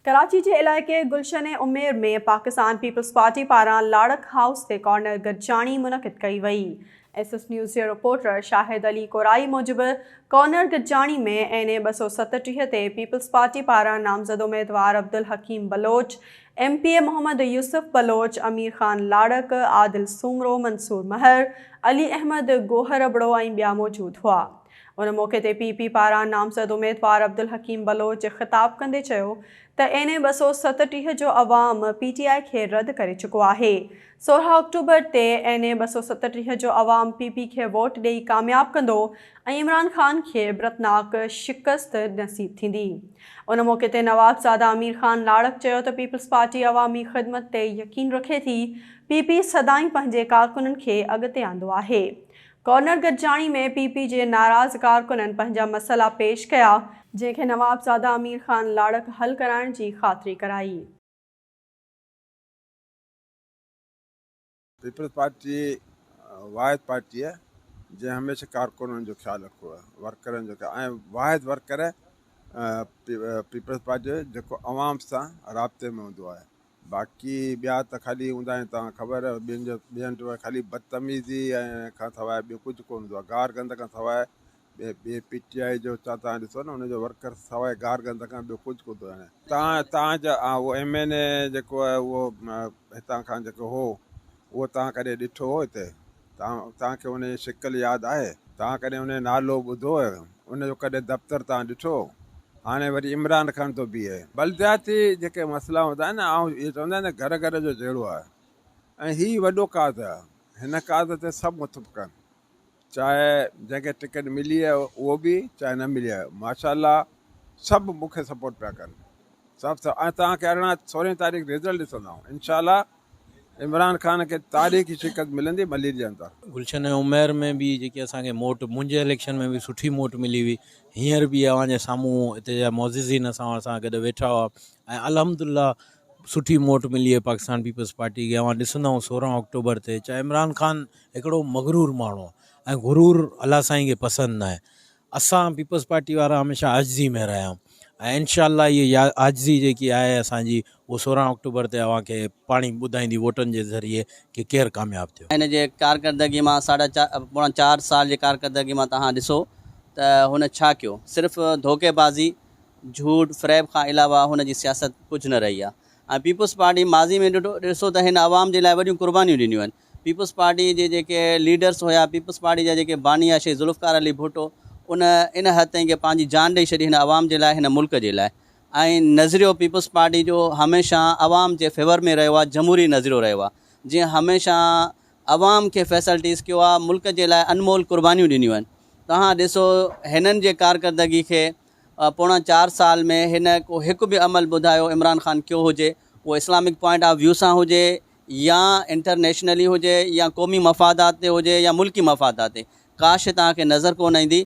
ڪراچي جي علائقي گلشن Umair ۾ Pakistan peoples party پاران لاڙڪ هائوس تي ڪارنر گڏجاڻي منعقد ڪئي وئي. ايس ايس نيوز جي رپورٽر شاهد علي ڪورائي موجب ڪارنر گڏجاڻي ۾ اين اي 237 تي پيپلز پارٽي پاران نامزد اميدوار Abdul Hakeem Baloch, M P A Muhammad Yousuf Baloch, Amir Khan Larak, Adil Soomro, Mansoor Mehar, Ali Ahmed Gohar Abro ۽ ٻيا موجود هئا. ان موقعي تي پي پي پاران نامزد اميدوار عبدالحڪيم بلوچ خطاب ڪندي چيو ته اين اي 237 جو عوام پي ٽي آء کي رد ڪري چڪو آهي، 16 آڪٽوبر تي اين اي 237 جو عوام پي پي کي ووٽ ڏئي ڪامياب ڪندو ۽ عمران خان کي عبرتناڪ شڪست نصيب ٿيندي. ان موقعي تي نوابزاده امير خان لاڙڪ چيو ته پيپلز پارٽي عوامي خدمت تي يقين رکي ٿي، پي پي سدائين پنهنجي ڪارڪنن کي اڳتي آندو آهي. ڪارنر گڏجاڻي ۾ پي پي جي ناراض ڪارڪنن پنهنجا مسئلا پيش ڪيا، جنهن کي نوابزاده امير خان لاڙڪ حل ڪرائڻ جي خاطري ڪرائي. پيپلز پارٽي واحد پارٽي آهي جنهن هميشه ڪارڪنن جو خيال رکيو آهي، ورڪرن جو خيال ۽ واحد ورڪر پيپلز پارٽي جو جيڪو عوام سان رابطي ۾ هوندو آهي. باقي ٻيا ته خالي هوندا آهن توهان کي خبر آهي ٻين جو ٻين جو خالي بدتميزي ۽ کان سواء ٻيو ڪجهه ڪونه هوندو آهي گار گند کان سواء ٻي ٻي پي ٽي آء جو توهان ڏسو نه ان جو ورڪر سواء گار گند کان ٻيو ڪجهه ڪونه ٿو ڄاڻي. توهان توهان جا اهو ايم اين اي جيڪو آهي اهو هتان کان جيڪو هو اهو توهان ڪڏهن ڏٺو هو هتي؟ توهان توهان کي ان جي شڪل ياد آهي؟ توهان ڪڏهن ان جو نالو ٻڌو هيو؟ ان جو ڪڏهن دفتر توهان ڏٺو هو؟ هاڻي وري عمران خان ٿو بيهي. بلدياتي جيڪي مسئلا هوندا آهن نه آئون اهي چوندا آهن نه گهر گهر جو جهيڙو آهي ۽ هي وڏو ڪاز آهي هن ڪاز تي سڀ متفق آهن چاهي جنهن کي ٽڪيٽ ملي آهي اهو به چاهي نه ملي آهي ماشاء الله سڀ مون کي سپورٽ پيا ڪن سڀ سڀ ۽ توهان کي 18 16 تاريخ رزلٽ ڏسندا انشاء الله عمران خان کي تاريخي شڪست ملندي ملير جي اندر. گلشن عمير ۾ به جيڪي اسان کي موٽ منهنجي اليڪشن ۾ به سٺي موٽ ملي هئي هينئر به اوهان جي سامهون هتي جا معززين اسان سان گڏ ويٺا هئا ۽ الحمدلله سٺي موٽ ملي آهي پاڪستان پيپلز پارٽي کي اوهان ڏسندؤ 16 آڪٽوبر تي چاهي عمران خان هڪڙو مغرور ماڻهو آهي ۽ غرور الله سائين کي پسند ناهي اسان پيپلز پارٽي وارا هميشه عاجزي ۾ رهيا آهيون ۽ انشاء الله هيء عاجزي جيڪي آهي اسان جي اهو 16 آڪٽوبر تي اوهان کي پاڻي ٻڌائيندي ووٽن جي ذريعي ڪي ڪير ڪامياب ٿيو. هن جي ڪارڪردگي مان ساڍا چار پوڻا چار سال جي ڪارڪردگي مان توهان ڏسو ته هن ڇا ڪيو صرف ڌوڪي بازي جهوٽ فريب کان علاوه هن جي سياست ڪجهه نه رهي آهي ۽ پيپلز پارٽي ماضي ۾ ڏٺو ڏسو ته هن عوام جي لاء وڏيون قربانيون ڏنيون آهن پيپلز پارٽي جي جيڪي ليڊرس هيا پيپلز پارٽي جا جيڪي باني هيا شهيد ذوالفقار علي ڀٽو ان ان حد تائين ڪي پنهنجي جان ڏئي ڇڏي هن عوام جي لاء هن ملڪ جي لاء ۽ نظريو پيپلز پارٽي جو هميشه عوام جي فيور ۾ رهيو آهي جمهوري نظريو رهيو آهي جنهن هميشه عوام کي فيسلٽيز ڪيو آهي ملڪ جي لاء انمول قربانيون ڏنيون آهن توهان ڏسو هنن جي ڪارڪردگي کي پوڻا چار سال ۾ هن ڪو هڪ به عمل ٻڌايو عمران خان ڪيو هجي اهو اسلامڪ پوائنٽ آف ويو سان هجي يا انٽرنيشنلي هجي يا قومي مفادات تي هجي يا ملڪي مفادات تي ڪا شي توهان کي نظر ڪونه ايندي.